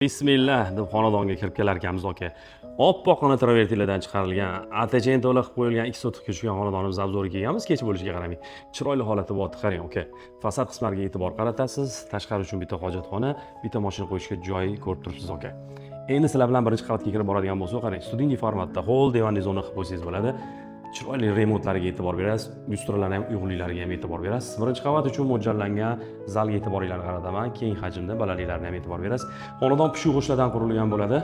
Bismillah deb xonadonga kirib kelar ekanmiz, aka. Oppoqqina travertinlardan chiqarilgan, ATCN to'la qilib qo'yilgan 2 sotixga tushgan xonadonimiz обзор ga kelganmiz. Kech bo'lishiga qaramay, chiroyli holatda bo'lyapti. Qarang, aka, fasad qismlariga e'tibor qaratasiz. Tashqari uchun bitta hojatxona, bitta mashina qo'yishga joy ko'rib turibsiz, aka. Endi sizlar bilan birinchi qavatga kirib boradigan bo'lsak, qarang, студийный formatda холл, диванный zona qilib qo'ysangiz bo'ladi. Chiroyli remontlariga e'tibor berasiz, lyustralarni ham uyg'unliklariga ham e'tibor berasiz. Birinchi qavat uchun mo'ljallangan zalga e'tiboringlarni qarataman. Keng hajmda balandliklarini ham e'tibor berasiz. Xonadon pishuv g'ishtlardan qurilgan bo'ladi.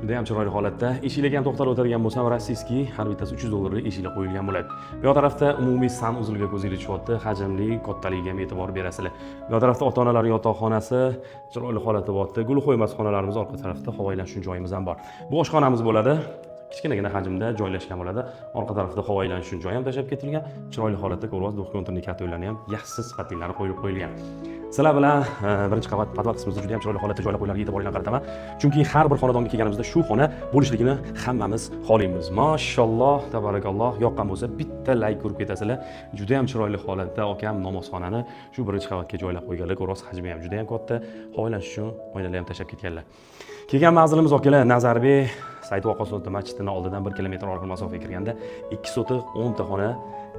Juda ham chiroyli holatda. Eshiklarga ham to'xtalib o'tadigan bo'lsam, российский, har bittasi 300 dollarlik eshiklar qo'yilgan bo'ladi. Bu yoq tarafda umumiy санузел ga ko'zingiz tushyapti, hajmli, kattaligiga ham e'tibor berasizlar. Bu yoq tarafda ota-onalar yotoqxonasi chiroyli holatda bo'lyapti. Gul qo'ymas xonalarimiz orqa tarafda havo aylanish uchun joyimiz ham bor. Bu oshxonamiz bo'ladi. Kichkinagina hajmda joylashgan bo'ladi. Orqa tarafda havo aylanish uchun joy ham tashlab ketilgan. Chiroyli holatda ko'ryapsiz, двухконтурный котёл larni ham yaxshi sifatlilari qo'yilib qo'yilgan. Sizlar bilan birinchi qavat podval qismimizda juda ham chiroyli holatda joylab qo'yilganiga e'tiboringlarni qarataman. Chunki har bir xonadonga kelganimizda shu xona bo'lishligini hammamiz xohlaymiz. Mashalloh, tabarakalloh. Yoqqan bo'lsa, bitta layk ko'rib ketasizlar. Juda ham chiroyli holatda akam namozxonani shu birinchi qavatga joylab qo'yganlar. Ko'ryapsiz, hajmi ham juda ham katta. Havo aylanish uchun oynalar ham tashlab ketganlar. Kelgan manzilimiz, akalar, Nazarbek Said Vaqqos masjidining oldidan 1 kilometr orqa masofaga kirganda 2 sotix, 10 ta xona,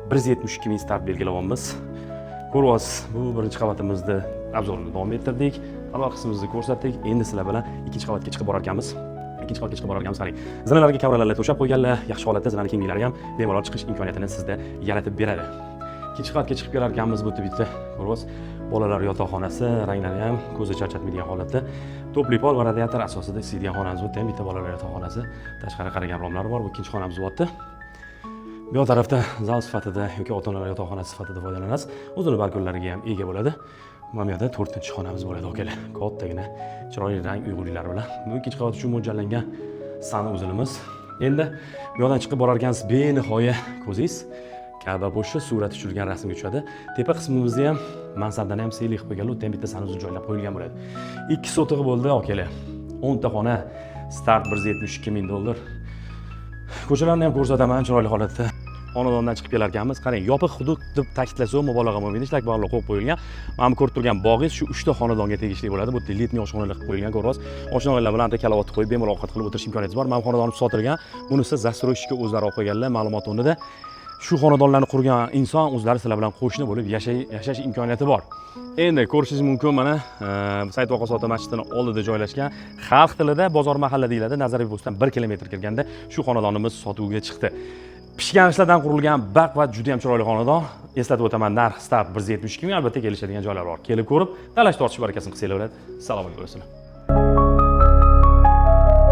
172 ming start belgilayapmiz. Ko'ryapsiz, bu birinchi qavatimizni обзор ini davom ettirdik. Avval qismimizni ko'rsatdik. Endi sizlar bilan ikkinchi qavatga chiqib borar ekanmiz. Ikkinchi qavatga chiqib borar ekanmiz, qarang. Zinalarga kovralarni to'shab qo'yganlar, yaxshi holatda zinani kengliklari ham bemalol chiqish imkoniyatini sizda yaratib beradi. Ikkinchi qavatga chiqib kelar ekanmiz, bu yerda bitta ko'ryapsiz, bolalar yotoqxonasi, ranglari ham ko'zni charchatmaydigan holatda. Тёплый pol va radiator asosida isiydigan xonamiz. Bu yerda ham bitta bolalar yotoqxonasi, tashqari qaragan romlar bor. Bu ikkinchi xonamiz bo'lyapti. Bu yoq tarafda zal sifatida yoki ota-onalar yotoqxonasi sifatida foydalanasiz. O'zini balkonlariga ham ega bo'ladi. Mana bu yerda to'rtinchi xonamiz bo'ladi, akalar. Kattagina, chiroyli rang uyg'unliklari bilan. Bu ikkinchi qavat uchun mo'ljallangan санузел imiz. Endi bu yoqdan chiqib borar ekansiz, benihoya ko'zingiz Ka'ba bo'shi surati tushirilgan rasmga tushadi. Tepa qismimizni ham, mansardani ham seyli qilib qo'yganlar. U yerda ham bitta санузел joylab qo'yilgan bo'ladi. 2 sotig'i bo'ldi, akalar. 10 ta xona, start 172 ming dollar. Ko'chalarni ham ko'rsataman chiroyli holatda. Xonadondan chiqib kelar ekanmiz, qarang, yopiq hudud deb ta'kidlasa mubolag'a bo'lmaydi. Shlagbaumlar qo'yib qo'yilgan. Mana bu ko'rib turgan bog'ingiz shu uchta xonadonga tegishli bo'ladi. Bu yerda летний oshxonalar qilib qo'yilgan, ko'ryapsiz. Oshxonalar bilan kalavotni qo'yib, bemalol ovqat qilib o'tirish imkoniyatingiz bor. Mana bu xonadon sotilgan. Bunisi застройщик ka o'zlari olib qo'yganlar. Ma'lumot o'rnida, shu xonadonlarni qurgan inson o'zlari sizlar bilan qo'shni bo'lib yashash imkoniyati bor. Endi ko'rishingiz mumkin, mana Said Vaqqos ota masjidini oldida joylashgan, xalq tilida bozor mahalla deyiladi. Nazarbek postdan 1 kilometr kirganda shu xonadonimiz sotuvga chiqdi. Pishgan g'ishtlardan qurilgan baquvvat, juda ham chiroyli xonadon. Eslatib o'taman, narx start 172 ming, albatta kelishadigan joylar bor. Kelib ko'rib, talash tortish barakasini qilsanglar bo'ladi. Assalomu alaykum.